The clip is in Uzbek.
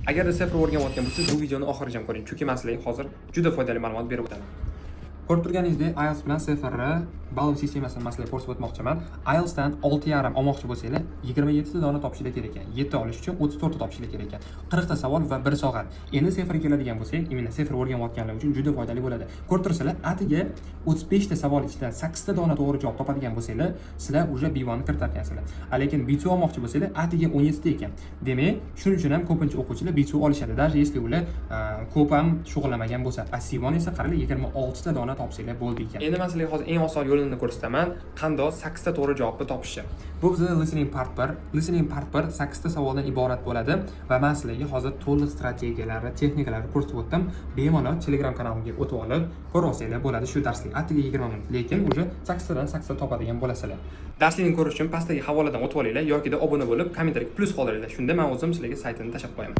Agarda CEFR o'rganayotgan bo'lsangiz, bu videoni oxirigacha ko'ring, chunki man sizlarga hozir juda foydali ma'lumot berib o'taman. Ko'rib turganingizdek, IELTS bilan CEFR ball sistemasini man sizlarga ko'rsatib o'tmoqchiman. IELTSdan 6,5 olmoqchi bo'lsanglar, 27 ta dona topishinglar kerak ekan. 7 olish uchun 34 ta topishinglar kerak ekan. 40 ta savol va 1 soat. Endi CEFRga keladigan bo'lsak, именно CEFR o'rganayotganlar uchun juda foydali bo'ladi. Ko'rib tursalar, atigi 35 ta savol ichidan 8 ta dona to'g'ri javob topadigan bo'lsanglar, sizlar уже B1 ni kiritar ekansizlar. Lekin B2 olmoqchi bo'lsanglar, atigi 17 ta ekan. Demak, shuning uchun ham ko'pincha o'quvchilar B2 olishadi, даже если ular ko'p ham shug'ullanmagan bo'lsa. A C1 esa, qaranglar, 26 ta dona topsanglar bo'ldi ekan. Endi man sizlarga hozir eng oson yo'lini ko'rsataman, qandoq 8 ta to'g'ri javobni topishni. Bu bizda listening part 1. Listening part 1 8 ta savoldan iborat bo'ladi va man sizlarga hozir to'liq strategiyalari, texnikalarni ko'rsatib o'tdim. Bemalol Telegram kanalimga o'tib olib, ko'rib olsanglar bo'ladi shu darslik. Atigi 20 minut, lekin уже 8 tadan 8 ta topadigan bo'lasizlar. Darslikni ko'rish uchun pastdagi havoladan o'tib olinglar yokida obuna bo'lib, kommentariyga plyus qoldiringlar. Shunda men o'zim sizlarga saytini tashlab qo'yaman.